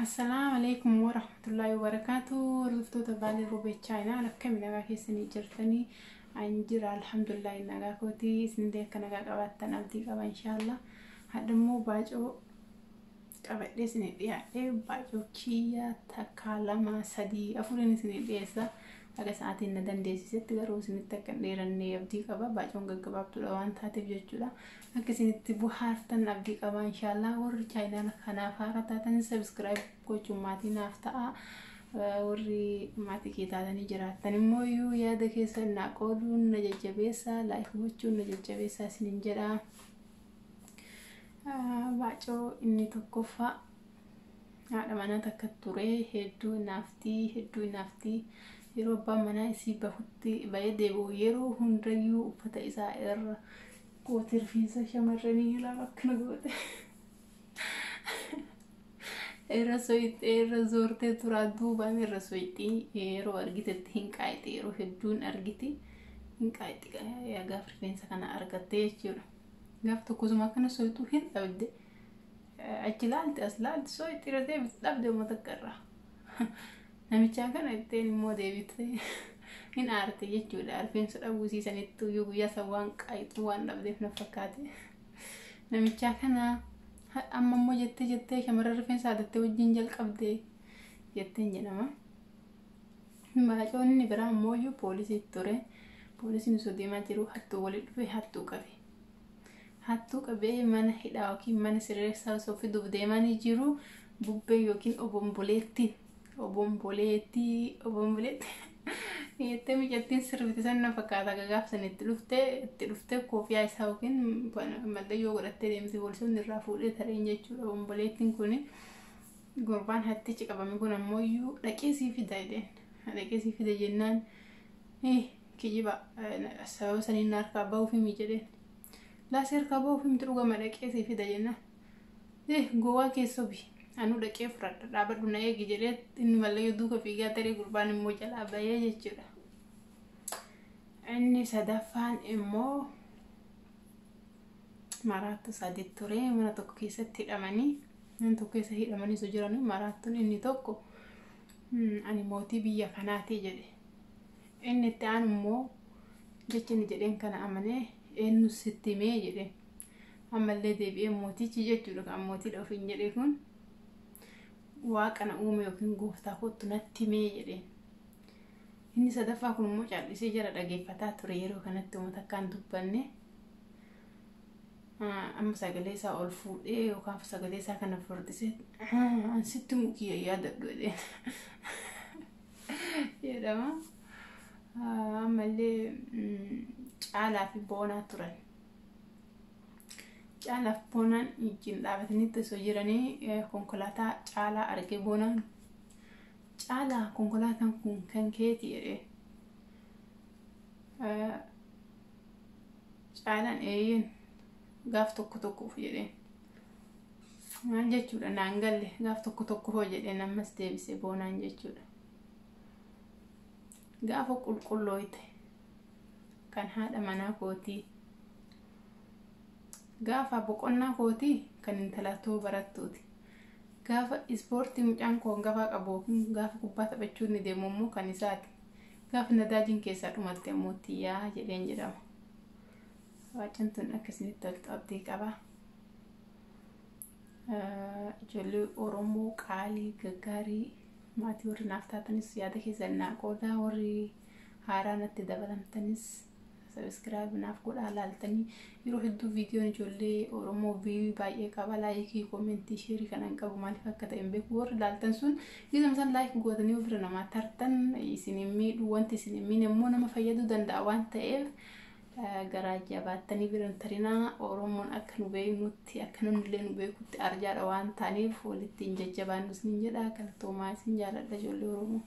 Assalaamu alaikum warahmatullahi wabarakaatu. Hordoftoota Baalee Roobee Chaayinaa, akkami nagaa keessanii jirtanii? Ani jira, alhamdulillahi, nagaa kooti. Isinillee akka nagaa qabaattan abdii qaba, inshaallah. Hadha immoo baacoo qabadhee isinii dhiyaadhee, baacoo kiyya takka, lama, sadii, afuriin isinii dhiyeessa. Haga sa'aatiin na dandeessisetti garuu isinitti akka hin dheeranne abdii qaba. Baacoon gaggabaabduudha waan taateef jechuudha. Akka isinitti bohaartan abdii qaba, inshaallah. Warri chaayinaa kanaaf haara taatan subscribe gochuun maatii naaf ta'a. Warri maatii kee taatanii jiraattan immoo iyyuu yaada keessan naa qooduun na jajjabeessa, like gochuun na jajjabeessa isinin jedha. Baacoo inni tokkoffaa, haadha manaa takka ture, hedduu naaftii, hedduu naaftii. Yeroo abbaan manaa isii bahutti bahee deebi'u yeroo hundayyuu uffata isaa irra goote, rifeensa shamarranii ilaalu akkana goote. Irra soyixee, irra zoortee turaa, duubaan irra soyixii yeroo argitetti hin qaayixi, yeroo hedduun argiti hin qaayixi gaaf rifeensa kana argattee jechuudha. Gaaf tokkosuma akkana soyixuu hin dhabde. Achi laalti, as laalti, soyixii irra deebite, dhabde uummata takka irraa. Namichaa kana ittiin immoo deebite hin aarte jechuudha. Rifeensa dhabuu isiisanitti iyyuu guyyaa san waan qaayixuu waan dhabdeef na fakkaate. Namichaa kana amma immoo jettee jettee shamarran rifeensa haadattee wajjin jalqabde jetteen jedhama. Baacoon inni biraa immoo iyyuu poolisii ture. Poolisiin osoo deemaa jiru hattuu waliin dhufe, hattuu qabe. Hattuu qabee mana hidhaa yookiin mana sirreessaa osoo fiduuf deemanii jiru bubbeen yookiin obomboleettiin, obomboleettii, obomboleettii jettee mucattiin sirbite san na fakkaata, gagaaf san itti dhuftee koofiyaa isaa yookiin mallayyoo godhattee deemti, poolisoonni irraa fuudhee tareen jechuudha. Obomboleettiin kun, gurbaan hattichi qabame kun ammoo iyyuu dhaqee sii fida jedheen. Dhaqee sii fida jennaan, kijiba, sababa saniin na harkaa bahuuf himi jedheen. Laasii harkaa bahuuf himti, dhugama dhaqee sii fida jennaan, gowwaa keessoo bi anuu dhaqee fudhadha, dhaabadhu na eegi jedhee inni mallayyoo duuka fiigaa taree, gurbaan immoo jalaa bahee jechuudha. Inni sadaffaan immoo maraattu sadi ture, mana tokko keessatti hidhamanii, mana tokko keessa hidhamanii osoo jiranii maraattuun inni tokko ani mootii biyya kanaati jedhe. Inni itti aanu immoo jecha inni jedheen kana amanee, eenyu sitti himee jedheen. Ammallee deebi'ee mootichi jechuudha, kan mootiidha ofiin jedhe kun, waaqa na uume yookiin gooftaa kootu natti himee jedheen. Inni sadaffaa kun immoo caallisee jara dhageeffataa ture. Yeroo kanatti uummata akkaan dubbanne, amma sagalee isaa ol fuudhee yookaan sagalee isaa kana furdisee, ansitti mukiyya yaadadhu jedheen jedhama. Ammallee Caalaa fi Boonaa turan. Caalaa fi Boonaan wajjin dhaabatanii osoo jiranii konkolaataa Caalaa argee Boonaan, "Caalaa, konkolaataan kun kan keeti?" jedhee. Caalaan eeyyeen, gaaf tokko tokkoof jedheen. Maal jechuudha naan galle, gaaf tokko tokko hoo jedheen ammas deebisee Boonaan jechuudha. Gaafa qulqullooyte kan haadha manaa kootii, gaafa boqonnaa kootii kan intalatoo barattuuti. Gaafa ispoortii mucaan koo hangafaa qabu yookiin gaafa kubbaa taphachuu inni deemu immoo kan isaati. Gaafa nadaajiin keessaa dhumatte immoo tiyyaa jedheen jedhama. Waacaan tun akkasinitti toltu abdii qaba. Ijoollee Oromoo qaalii gaggaarii, maatii warri naaf taatanis yaada keessan naa qoodaa, warri haaraa natti dabalamtanis subscribe naaf godhaa. Laaltanii yeroo hedduu viidiyoon ijoollee Oromoo view baay'ee qaba, like, comment, share kan hin qabu maaliif akka ta'e hin beeku. Warri laaltan sun gizama san like gootanii bira namaa tartan isin hin miidhu, wanti isin hin miine immoo nama fayyaduu danda'a waan ta'eef garaa jabaattanii bira hin tarinaa. Oromoon akka nu beeknutti, akka namni illee nu beekutti arjaadha waan ta'aniif walitti hin jajjabaannu isin jedha. Galatoomaa, isin jaalladha, ijoollee Oromoo.